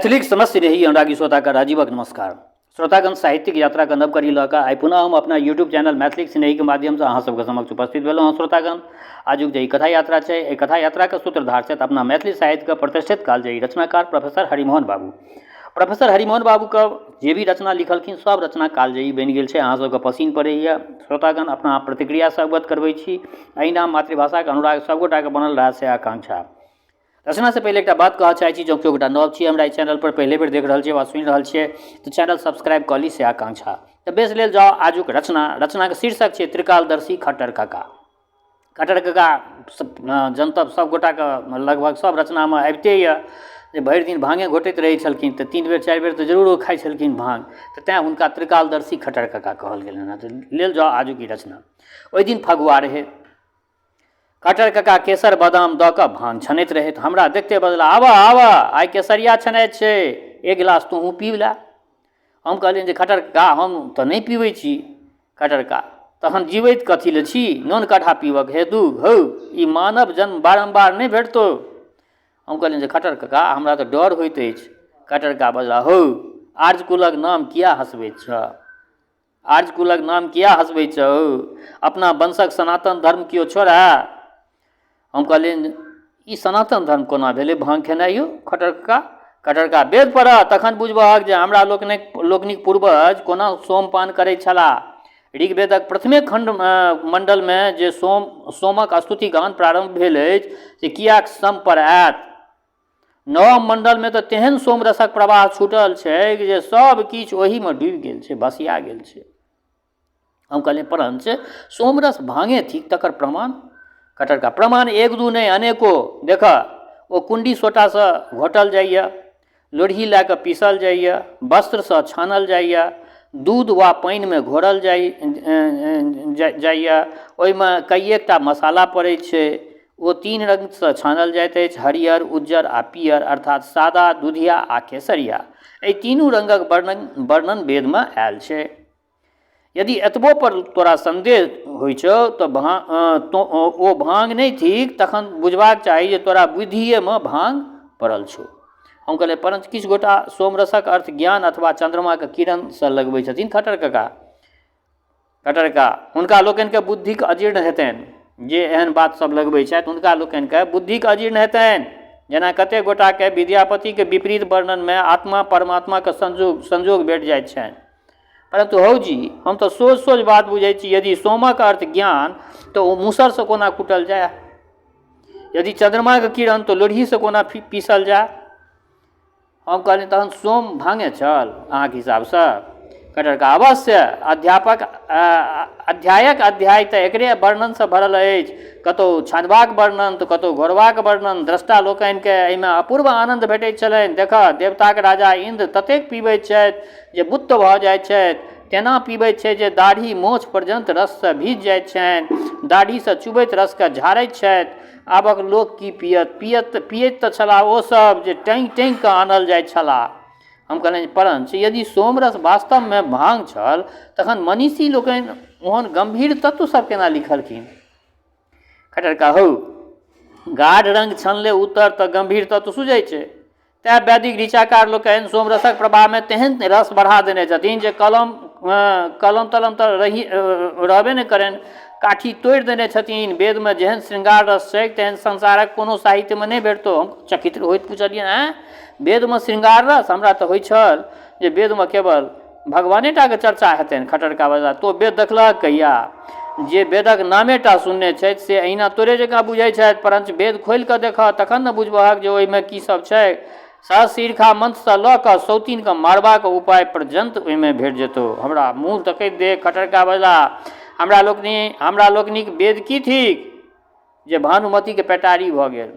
मैथिलीक समस्त स्नेही अनुरागी श्रोताके राजीवक नमस्कार। श्रोतागण, साहित्यिक यात्राके नव कड़ी लऽ कऽ आइ पुनः हम अपना यूट्यूब चैनल मैथिलीक स्नेहीके माध्यमसँ अहाँ सबके समक्ष उपस्थित भेलहुँ हँ। श्रोतागण, आजुक जे ई कथा यात्रा छै, एहि कथा यात्राके सूत्रधार छथि अपना मैथिली साहित्यके प्रतिष्ठित कालजयी रचनाकार प्रोफेसर हरिमोहन बाबू। प्रोफेसर हरिमोहन बाबूके जे भी रचना लिखलखिन सब रचना कालजयी बनि गेल छै, अहाँ सबके पसिन पड़ैए। श्रोतागण, अपना प्रतिक्रियासँ अवगत करबै छी। एहिना मातृभाषाके अनुराग सबगोटाके बनल रहए से आकांक्षा। रचनासँ पहिले एकटा बात कहऽ चाहै छी, जँ केओ गोटा नव छी हमरा एहि चैनलपर पहिले बेर देख रहल छियै वा सुनि रहल छियै तऽ चैनल सब्सक्राइब कऽ ली, से आकांक्षा। तऽ बेस, लेल जाउ आजुक रचना। रचनाके शीर्षक छै त्रिकालदर्शी खट्टर काका। खट्टर काका जनतब सब गोटाके लगभग सब रचनामे आबिते यऽ जे भरि दिन भाँगे घोटैत रहै छलखिन, तऽ 3 बेर 4 बेर तऽ जरूर ओ खाइ छलखिन भाँग, तऽ तैँ हुनका त्रिकालदर्शी खट्टर काका कहल गेलनि हँ। तऽ लेल जाउ आजुक ई रचना। ओहि दिन फगुआ रहै। खट्टर काका केसर बादाम दऽ कऽ भाँग छनैत रहथि। हमरा देखते बजला, आबऽ आबऽ, आइ केसरिया छनैत छै, एक गिलास तोहूँ पीब ले। हम कहलियनि जे खट्टर काका, हम तऽ नहि पीबै छी। खट्टर काका, तखन जीवैत कथी लए छी? नोन काढ़ा पीबक हेतु? हौ, ई मानव जन्म बारम्बार नहि भेटतौ। हम कहलियनि जे खट्टर काका, हमरा तऽ डर होइत अछि। खट्टर काका बजला, हौ, आर्यकुलक नाम किया हँसबैत छह? आर्यकुलक नाम किया हँसबै छौ? अपना वंशक सनातन धर्म केओ छोड़ए? हम कहलियनि, ई सनातन धर्म कोना भेलै भाँग खेनाइ यौ खट्टर कका? खट्टर कका, वेद पढ़ह तखन बुझबहक जे हमरा लोकनिक पूर्वज कोना सोमपान करैत छलाह। ऋग्वेदक प्रथमे खण्ड मण्डलमे जे सोमक स्तुति गान प्रारम्भ भेल अछि से किएक सम पर आयत? नवम मण्डलमे तऽ तेहन सोमरसक प्रवाह छूटल छै जे सब किछु ओहीमे डूबि गेल छै, भसिया गेल छै। हम कहलियै, परञ्च सोमरस भाँगे थिक तकर प्रमाण? खट्टर, प्रमाण एक दू नहि, अनेको। देखह, ओ कुण्डी सोटासँ घोटल जाइए, लोढ़ी लए कऽ पीसल जाइए, वस्त्रसँ छानल जाइए, दूध वा पानिमे घोरल जाइए, ओहिमे कइएकटा मसाला पड़ै छै। ओ 3 रङ्गसँ छानल जाइत अछि, हरियर, उज्जर आ पीयर, अर्थात सादा, दुधिया आ केसरिया। एहि तीनू रङ्गक वर्णन वेदमे आयल छै। यदि एतबो पर तोरा सन्देह होइ छौ तऽ ओ भाँग नहि थिक, तखन बुझबाक चाही जे तोरा बुद्धिएमे भाँग पड़ल छौ। हम कहलियै, परञ्च किछु गोटा सोमरसक अर्थ ज्ञान अथवा चन्द्रमाके किरणसँ लगबै छथिन खट्टर काका। खट्टर काका, हुनका लोकनिके बुद्धिक अजीर्ण हेतनि। जे एहन बात सब लगबै छथि हुनका लोकनिके बुद्धिक अजीर्ण हेतनि। जेना कतेक गोटाके विद्यापतिके विपरीत वर्णनमे आत्मा परमात्माके संजोग भेट जाइत छनि। परन्तु हौ जी, हम तऽ सोझ सोझ बात बुझै छी। यदि सोमक अर्थ ज्ञान तऽ ओ मूसरसँ कोना कुटल जाय? यदि चन्द्रमाके किरण तऽ लोढ़ीसँ कोना पीसल जाय? हम कहलियनि, तहन सोम भाँगे छल अहाँके हिसाबसँ? खट्टर काका, अवश्य। अध्यापक अध्यायक अध्याय तऽ एकरे वर्णनसँ भरल अछि। कतहु छानबाक वर्णन तऽ कतहु घोरबाक वर्णन। द्रष्टा लोकनिके एहिमे अपूर्व आनन्द भेटैत छलनि। देखह, देवताक राजा इन्द्र ततेक पीबैत छथि जे बुत्त भऽ जाइत छथि। तेना पीबैत छथि जे दाढ़ी मोछ पर्यन्त रससँ भीज जाइत छनि। दाढ़ीसँ चुबैत रसके झाड़ैत छथि। आबक लोक की पियत? पियैत तऽ छलाह ओ सब जे टाँगि टाँगि कऽ आनल जाइत छलाह। हम कहलियनि, परञ्च यदि सोमरस वास्तवमे भाँग छल तखन मनीषी लोकनि ओहन गम्भीर तत्व सब केना लिखलखिन? खट्टर कका, हौ, गाढ़ रङ्ग छनले उत्तर तऽ गम्भीर तत्व सुझै छै। तैँ वैदिक ऋचाकार लोकनि सोमरसक प्रभावमे तेहन रस बढ़ा देने छथिन जे कलम कलम तलम तऽ रहबे नहि करनि, काठी तोड़ि देने छथिन। वेदमे जेहन श्रृंगार रस छै तेहन संसारक कोनो साहित्यमे नहि भेटतौ। हम चकित होइत पुछलियनि, आँय, वेदमे श्रृंगार रस? हमरा तऽ होइत छल जे वेदमे केवल भगवानेटाके चर्चा हेतनि। खट्टर कका बजला, तोँ वेद देखलहक कहिया? जे वेदक नामेटा सुनने छथि से अहिना तोरे जकाँ बुझै छथि। परञ्च वेद खोलि कऽ देखह तखन ने बुझबहक जे ओहिमे की सब छै। सहस्रशीर्षा मन्त्रसँ लऽ कऽ सौतीनके मारबाक उपाय पर्यन्त ओहिमे भेट जेतौ। हमरा मुँह तकैत देख खट्टर कका बजला, हमरा लोकनिक वेद की थिक जे भानुमतीके पेटारी भऽ गेल?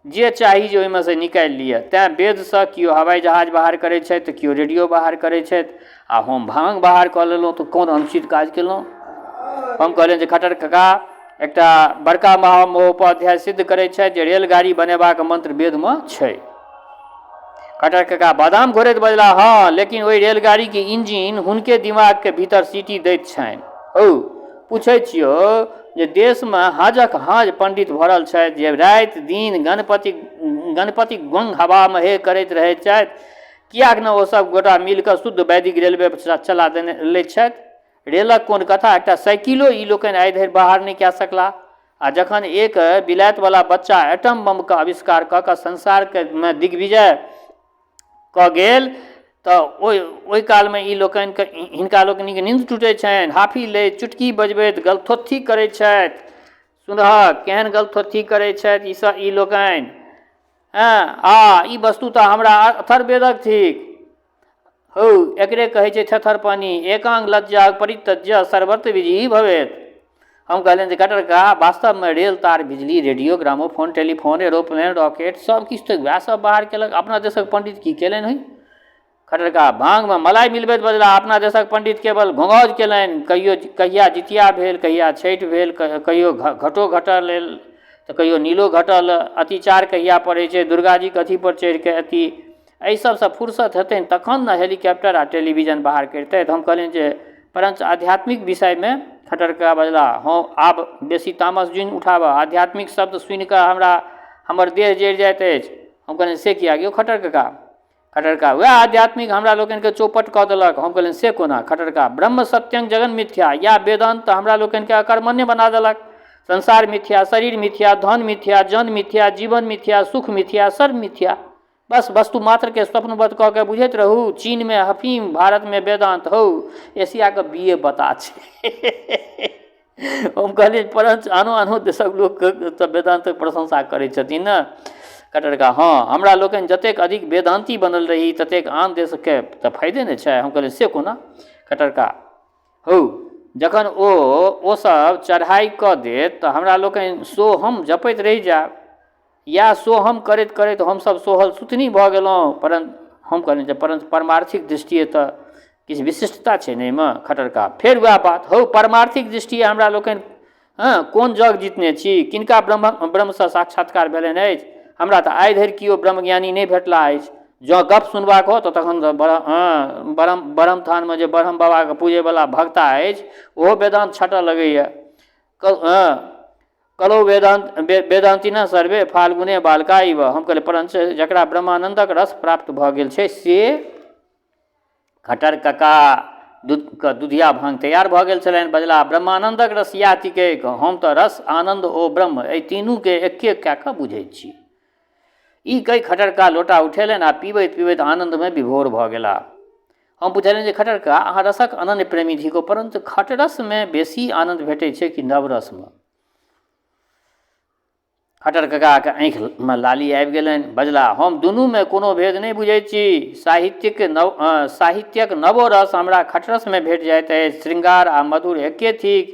जे चाही जे ओहिमे सँ निकालि लिअ। तैँ वेदसँ केओ हवाइ जहाज बाहर करै छथि तऽ केओ रेडियो बाहर करै छथि, आ हम भाँग बाहर कऽ लेलहुँ तऽ कोन अनुचित काज केलहुँ? हम कहलियनि जे खट्टर कका, एकटा बड़का महामहोपाध्याय सिद्ध करै छथि जे रेलगाड़ी बनेबाक मन्त्र वेदमे छै। खट्टर कका बादाम घोरैत बजला, हँ, लेकिन ओहि रेलगाड़ीके इंजिन हुनके दिमागके भीतर सीटी दैत छनि। हौ, पूछै छियौ, जे देशमे हाजक हाज पण्डित भरल छथि जे राति दिन गणपति गणपति गंग हवामे हे करैत रहैत छथि। किएक ने ओ सब गोटा मिलिकऽ शुद्ध वैदिक रेलवे चला देने लैत छथि। रेलक कोन कथा, एकटा साइकिलो ई लोकनि आइ धरि बाहर नहि कए सकलाह। आ जखन एक बिलायतवला बच्चा एटम बमके आविष्कार कऽ कऽ संसारके मे दिग्विजय कऽ गेल तऽ ओहि ओहि कालमे ई लोकनिके हिनका लोकनिके नींद टूटै छनि, हाफी लैत चुटकी बजबैत गलथोत्थी करै छथि। सुनहक केहन गलथोत्थी करै छथि ई सब ई लोकनि। हँ, आ ई वस्तु तऽ हमरा अथर्ववेदक थिक। हौ, एकरे कहै छै थेथरपनी। एकांग लज्जा परित्यज्य सर्वत्र विजयी भवेत। हम कहलियनि जे खट्टर कका, वास्तवमे रेल, तार, बिजली, radio, gramophone, telephone, aeroplane, rocket सब किछु तऽ वएह सब बाहर केलक। अपना देशक पंडित की केलनि हइ? खट्टर कका भाँगमे मलाई मिलबैत बजलाह, अपना देशक पंडित केवल घोंघाउज केलनि। कहियो कहिया जितिया भेल, कहिया छठि भेल, कहियो घटो घटल तऽ कहियो नीलो घटल। अतिचार कहिया पड़ै छै, दुर्गाजीके अथीपर चढ़िके अथी एहि सबसँ फुर्सत हेतनि तखन ने हेलीकॉप्टर आ टेलीविजन बाहर करितथि। हम कहलियनि जे परञ्च आध्यात्मिक विषयमे खट्टर कका बजलाह, हँ आब बेसी तामस जुनि उठाबह, आध्यात्मिक शब्द सुनिकऽ हमरा हमर देह जरि जाइत अछि। हम कहलियनि से किएक यौ खट्टर कका? खट्टर कका वएह आध्यात्मिक हमरा लोकनिके चौपट कऽ देलक। हम कहलियनि से कोना? खट्टर कका ब्रह्म सत्यं जगन मिथ्या या वेदान्त हमरा लोकनिके अकर्मण्य बना देलक। संसार मिथ्या, शरीर मिथ्या, धन मिथ्या, जन मिथ्या, जीवन मिथ्या, सुख मिथ्या, सर्व मिथ्या। बस वस्तु मात्रके स्वप्नवत कऽ के बुझैत रहू। चीनमे हफीम, भारतमे वेदान्त। हौ, एशियाके बी ए बता छै। हम कहलियै परञ्च आनो आनो देशक लोक तऽ वेदान्तक प्रशंसा करै छथिन ने। खट्टर कका हँ, हमरा लोकनि जतेक अधिक वेदान्ती बनल रही ततेक आन देशके तऽ फायदे ने छै। हम कहलियै से कोना? खट्टर कका हौ, जखन ओ ओ सब चढ़ाइ कऽ देत तऽ हमरा लोकनि सोहम जपैत रहि जायब। इएह सोहम करैत करैत हमसभ सोहल सुथनी भऽ गेलहुँ। परन्तु हम कहलियनि जे परन्तु परमार्थिक दृष्टिए तऽ किछु विशिष्टता छै ने एहिमे। खट्टर कका फेर वएह बात, हौ परमार्थिक दृष्टिए हमरा लोकनि हँ कोन जग जितने छी, किनका ब्रह्म ब्रह्मसँ साक्षात्कार भेलनि अछि? हमरा तऽ आइ धरि केओ ब्रह्मज्ञानी नहि भेटला अछि। जँ गप सुनबाक हो तऽ तखन तऽ हँ ब्रह्म ब्रह्मथानमे जे ब्रह्म बाबाके पूजैवला भगता अछि ओहो वेदान्त छाँटऽ लगैए। हँ कलौ वेदान्त वेदान्तिनः सर्वे फाल्गुने बालका इव। हम कहलियै परञ्च जकरा ब्रह्मानन्दक रस प्राप्त भऽ गेल छै से। खट्टर कका दूधके दुधिया भाँग तैयार भऽ गेल छलनि। बजलाह, ब्रह्मानन्दक रस इएह थिकैक। हम तऽ रस, आनन्द ओ ब्रह्म एहि तीनूके एके कए कऽ बुझैत छी। ई कहि खट्टर कका लोटा उठेलनि आ पीबैत पीबैत आनन्दमे विभोर भऽ गेलाह। हम पुछलियनि जे खट्टर कका, अहाँ रसक अनन्य प्रेमी थिकहुँ, परन्तु खटरसमे बेसी आनन्द भेटैत छै कि नवरसमे? खट्टर ककाके आँखिमे लाली आबि गेलनि। बजलाह, हम दुनूमे कोनो भेद नहि बुझैत छी। साहित्यिक नव साहित्यक नवो रस हमरा खटरसमे भेट जाइत अछि। श्रृंगार आ मधुर एके थिक।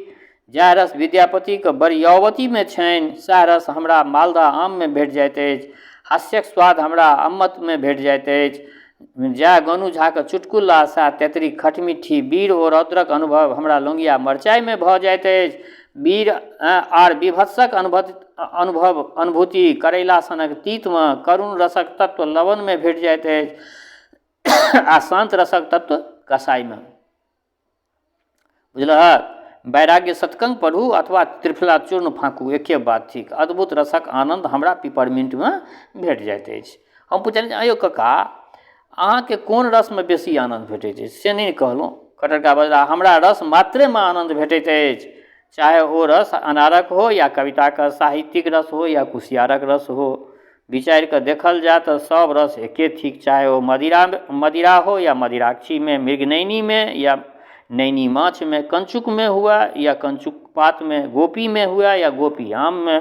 जएह रस विद्यापतिक बरियावतीमे छनि सएह रस हमरा मालदह आममे भेट जाइत अछि। हास्यक स्वाद हमरा अम्मतमे भेट जाइत अछि। जएह गोनू झाके चुटकुला सएह तेतरीक खटमिट्ठी। वीर ओ रौद्रक अनुभव हमरा लौंगिया मरचाइमे भऽ जाइत अछि। वीर आर विभत्सक अनुभव अनुभव अनुभूति करैला सनक तीतमे, करुण रसक तत्व लवणमे भेट जाइत अछि आ शान्त रसक तत्व कसाइमे। बुझलहक? वैराग्य शतकं पढ़ू अथवा त्रिफला चूर्ण फाँकू, एके बात थिक। अद्भुत रसक आनन्द हमरा पिपरमिंटमे भेट जाइत अछि। हम पुछलियनि, आँय यौ कका, अहाँके कोन रसमे बेसी आनन्द भेटैत अछि से नहि कहलहुँ? खट्टर कका बजलाह, हमरा रस मात्रेमे आनन्द भेटैत अछि, चाहे ओ रस अनारक हो या कविताक साहित्यिक रस हो या कुसियारक रस हो। विचारि कऽ देखल जाय तऽ सभ रस एके थिक, चाहे ओ मदिरा मदिरा हो या मदिराक्षीमे, मृगनयनीमे या नैनी माछमे, कंचुकमे हुए या कंचुक पातमे, गोपीमे हुए या गोपी आममे।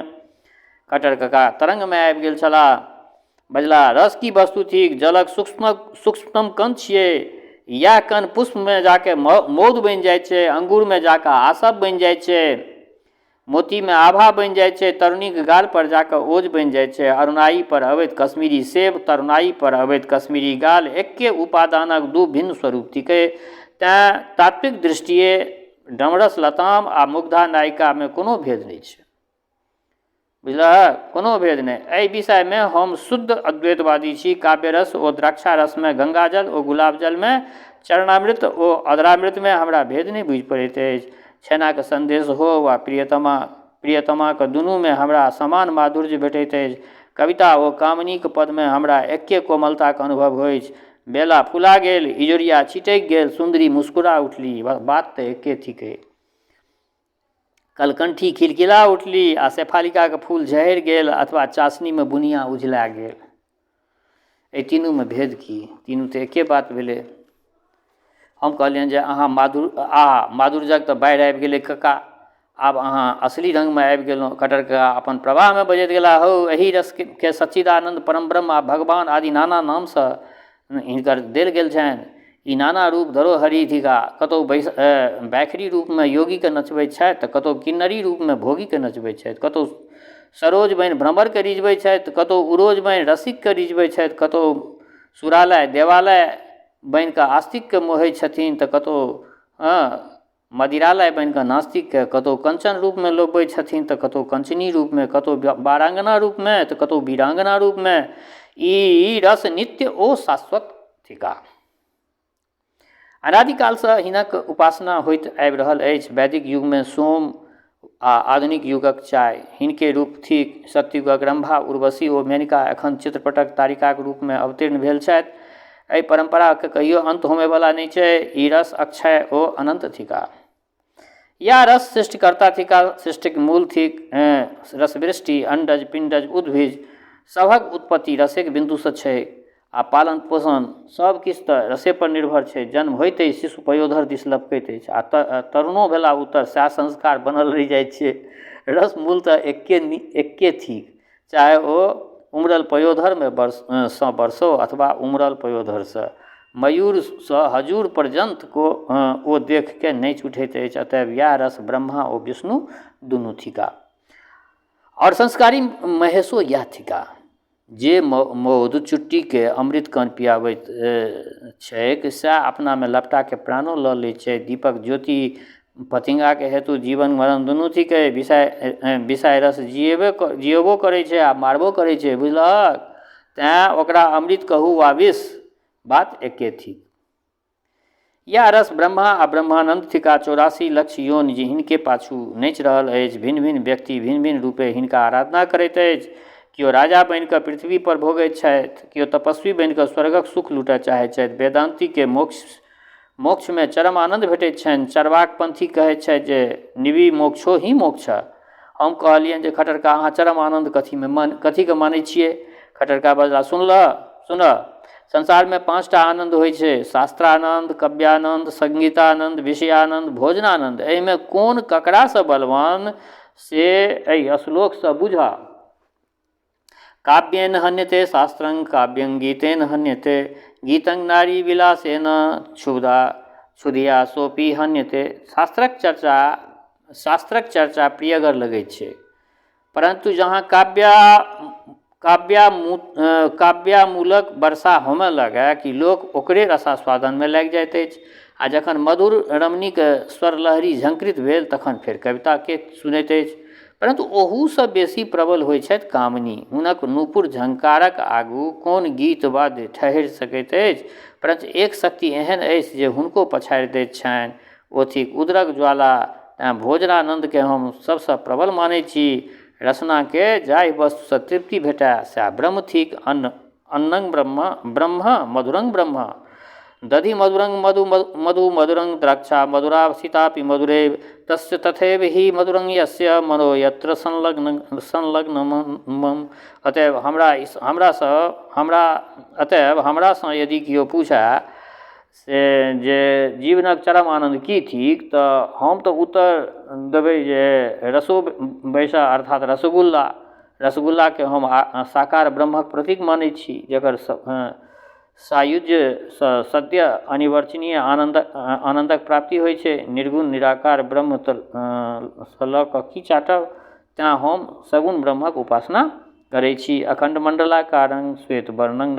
खट्टर कका तरङ्गमे आबि गेल छलाह। बजलाह, रस की वस्तु थिक? जलक सूक्ष्म सूक्ष्मतम कण छियै। इएह कण पुष्पमे जाके मौध बनि जाइ छै, अंगूरमे जाकऽ आसव बनि जाइ छै, मोतीमे आभा बनि जाइ छै, तरुणीक गालपर जाकऽ ओज बनि जाइ छै। अरुणाइपर अबैत कश्मीरी सेब, तरुणाइपर अबैत कश्मीरी गाल एक्के उपादानक दू भिन्न स्वरूप थिकै। तेँ तात्विक दृष्टिए डमरस लताम आ मुग्धा नायिकामे कोनो भेद नहि छै। बुझलहक? कोनो भेद नहि। एहि विषयमे हम शुद्ध अद्वैतवादी छी। काव्यरस ओ द्राक्षारसमे, गंगाजल ओ गुलाबजलमे, चरणामृत ओ अधरामृतमे हमरा भेद नहि बुझि पड़ैत अछि। छेनाक सन्देश हो वा प्रियतमा प्रियतमाके दुनूमे हमरा समान माधुर्य भेटैत अछि। कविता ओ कामिनीक पदमे हमरा एक्के कोमलताक अनुभव होइछ। बेला फुला गेल, इजोरिया छिटकि गेल, सुन्दरी मुस्कुरा उठली, बात तऽ एक्के थिकै। कलकण्ठी खिलखिला उठली आ शेफालिकाके फूल झहरि गेल अथवा चाशनीमे बुनिया उझला गेल। एहि तीनूमे भेद की? तीनू तऽ एके बात भेलै। हम कहलियनि जे अहाँ माधुर आ माधुर्यक तऽ बाढ़ि आबि गेलै कका, आब अहाँ असली रङ्गमे आबि गेलहुँ। खट्टर कका अपन प्रवाहमे बजैत गेलाह, हौ, एहि रसके सच्चिदानन्द परम ब्रह्म आ भगवान आदि नाना नामसँ हिनकर देल गेल छनि। ई नाना रूप धरोहरि थिका। कतहु बैस बैखरी रूपमे योगीके नचबै छथि तऽ कतहु किन्नरी रूपमे भोगीके नचबै छथि, कतहु सरोज बनि भ्रमरके रिझबै छथि, कतहु उरोज बनि रसिकके रिझबै छथि, कतहु सुरालय देवालय बनिकऽ आस्तिकके मोहै छथिन तऽ कतहु हँ मदिरालय बनिकऽ नास्तिकके, कतहु कञ्चन रूपमे लोभबै छथिन तऽ कतहु कञ्चनी रूपमे, कतहु वाराङ्गना रूपमे तऽ कतहु वीराङ्गना रूपमे। ई रस नित्य ओ शाश्वत थिका। अनादिकालसँ हिनक उपासना होइत आबि रहल अछि। वैदिक युगमे सोम आ आधुनिक युगक चाय हिनके रूप थिक। सत्ययुगक रम्भा, उर्वशी ओ मेनका एखन चित्रपटक तारिकाक रूपमे अवतीर्ण भेल छथि। एहि परम्पराके कहियो अन्त होमयवला नहि छै। ई रस अक्षय ओ अनन्त थिका। या रस सृष्टिकर्ता थिका, सृष्टिक मूल थिक। रसवृष्टि, अण्डज, पिण्डज, उद्भिज सभक उत्पत्ति रसेक बिन्दुसँ छै आ पालन पोषण सब किछु तऽ रसेपर निर्भर छै। जन्म होइते शिशु पयोधर दिस लपकैत अछि आ तरुणो भेला उत्तर सएह संस्कार बनल रहि जाइ छै। रस मूलतः एक्के एक्के थिक, चाहे ओ उमड़ल पयोधरमे सँ बरसो अथवा उमड़ल पयोधरसँ। मयूरसँ हजूर पर्यन्त को ओ देखिके नाचि उठैत अछि। अतएव इएह रस ब्रह्मा ओ विष्णु दुनू थिका आओर संस्कारी महेशो इएह थिका। जे मौध चुट्टीके अमृत कण पियाबैत छैक सएह अपनामे लपटाके प्राणो लऽ लैत छै। दीपक ज्योति पतिङ्गाके हेतु जीवन मरण दुनू थिकै। विषय विषय रस जियेबे जियेबो करै छै आ मारबो करै छै, बुझलहक? तेँ ओकरा अमृत कहू वा विष, बात एके थिक। इएह रस ब्रह्मा आ ब्रह्मानन्द थिका। 84 लक्ष योनि जे हिनके पाछू नाचि रहल अछि। भिन्न भिन्न व्यक्ति भिन्न भिन्न रूपे हिनका आराधना करैत अछि। केओ राजा बनि कऽ पृथ्वी पर भोगैत छथि, केओ तपस्वी बनि कऽ स्वर्गक सुख लूटय चाहैत छथि। वेदान्तीके मोक्षमे चरम आनन्द भेटैत छनि। चर्वाक पंथी कहैत छथि जे निवि मोक्षो ही मोक्ष। हम कहलियनि जे खट्टर का, अहाँ चरम आनन्द कथीमे मान कथीके मानै छियै? खट्टर का बजला, सुनलह सुनह, संसारमे 5टा आनन्द होइ छै, शास्त्रानन्द, कव्यानन्द, संगीतानन्द, विषयानन्द, भोजनानन्द। एहिमे कोन ककरासँ बलवान से एहि श्लोकसँ बुझह। काव्येन हन्यते शास्त्रं काव्यं गीतेन हन्यते गीतं नारी विलासेन क्षुधा क्षुधिया सोपी हन्यते। शास्त्रक चर्चा प्रियगर लगै छै, परन्तु जहाँ काव्यामूलक वर्षा होमय लगए कि लोक ओकरे रसास्वादनमे लागि जाइत अछि। आ जखन मधुर रमणीक स्वरलहरी झंकृत भेल तखन फेर कविताके सुनैत अछि। परन्तु ओहूसँ बेसी प्रबल होइ छथि कामिनी। हुनक नूपुर झंकारक आगू कोन गीत वाद्य ठहरि सकैत अछि? परञ्च एक शक्ति एहन अछि जे हुनको पछाड़ि दैत छनि, ओ थिक उदरक ज्वाला। तेँ भोजनानन्दकेँ हम सभसँ प्रबल मानैत छी। रसनाकेँ जाहि वस्तुसँ तृप्ति भेटए सएह ब्रह्म थिक। अन्न अन्नं ब्रह्म, ब्रह्म मधुरं ब्रह्म, दधि मधुरं मधु मधु मधुरं द्राक्षा मधुरा सीतापि मधुरेव तस्य तथैव हि मधुरं यस्य मनो यत्र संलग्न संलग्नम। अतएव हमरा हमरासँ हमरा अतएव हमरासँ यदि केओ पूछए से जे जीवनक चरम आनन्द की थिक, तऽ हम तऽ उत्तर देबै जे रसो बैसा अर्थात रसगुल्ला। रसगुल्लाके हम साकार ब्रह्मक प्रतीक मानै छी, जकर सायुज्यसँ सद्य अनिवर्चनीय आनन्दक प्राप्ति होइ छै। निर्गुण निराकार ब्रह्म तऽ सँ लऽ कऽ की चाटब? तेँ हम सगुण ब्रह्मक उपासना करै छी। अखण्ड मण्डलाकारं श्वेत वर्णं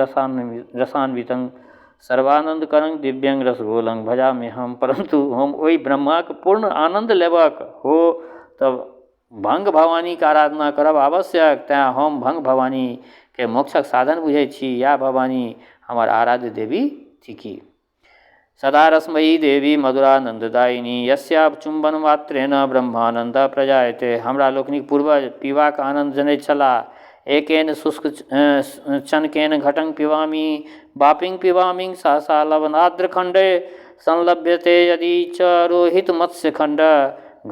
रसान्वितं सर्वानन्दकरं दिव्यं रसगोलं भजाम्यहम्। परन्तु हम ओहि ब्रह्माक पूर्ण आनन्द लेबक हो तऽ भंग भवानीके आराधना करब आवश्यक। तेँ हम भंग भवानीके मोक्षक साधन बुझै छी। इएह भवानी हमर आराध्य देवी थिकी। सदा रसमयी देवी मधुरानन्ददायिनी यस्या चुम्बन मात्रेण ब्रह्मानन्द प्रजायते। हमरा लोकनिक पूर्वज पीबाक आनन्द जनैत छलाह। एकेन शुष्क चनकेन घटं पिबामि वापिं पिबामि सहसा लवणाद्रखण्डे संलभ्यते यदि च रोहित मत्स्यखण्ड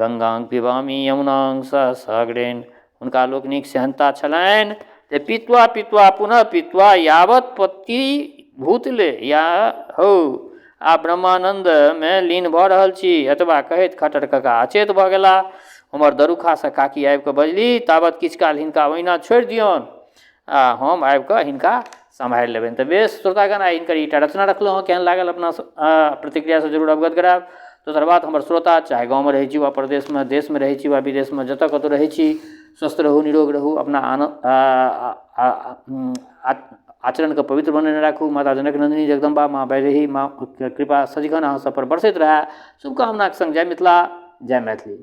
गङ्गां पिबामि यमुनां सहसाग्रेण। हुनका लोकनिक सेहन्ता छलनि जे पीत्वा पीत्वा पुनः पीत्वा यावत पत्ती भूतले या हौ आ ब्रह्मानन्दमे लीन भऽ रहल छी। एतबा कहैत खट्टर कका अचेत भऽ गेलाह। हमर दरुखासँ काकी आबि कऽ बजली, ताबत किछु काल हिनका ओहिना छोड़ि दियौन आ हम आबि कऽ हिनका सम्हारि लेबनि। तऽ बेस श्रोतागण, आइ हिनकर एकटा रचना रखलहुँ हँ, केहन लागल अपना प्रतिक्रियासँ जरूर अवगत करायब। दोसर बात, हमर श्रोता चाहे गाँवमे रहै छी वा परदेशमे, देशमे रहै छी वा विदेशमे, जतऽ कतहु रहै छी, स्वस्थ रहू, निरोग रहू, अपना आचरणके पवित्र बनेने राखू। माता जनक नन्दिनी जगदम्बा माँ वैदेही माँ कृपा सदिखन अहाँ सब पर बरसैत रहए, शुभकामनाके सङ्ग जय मिथिला, जय मैथिली।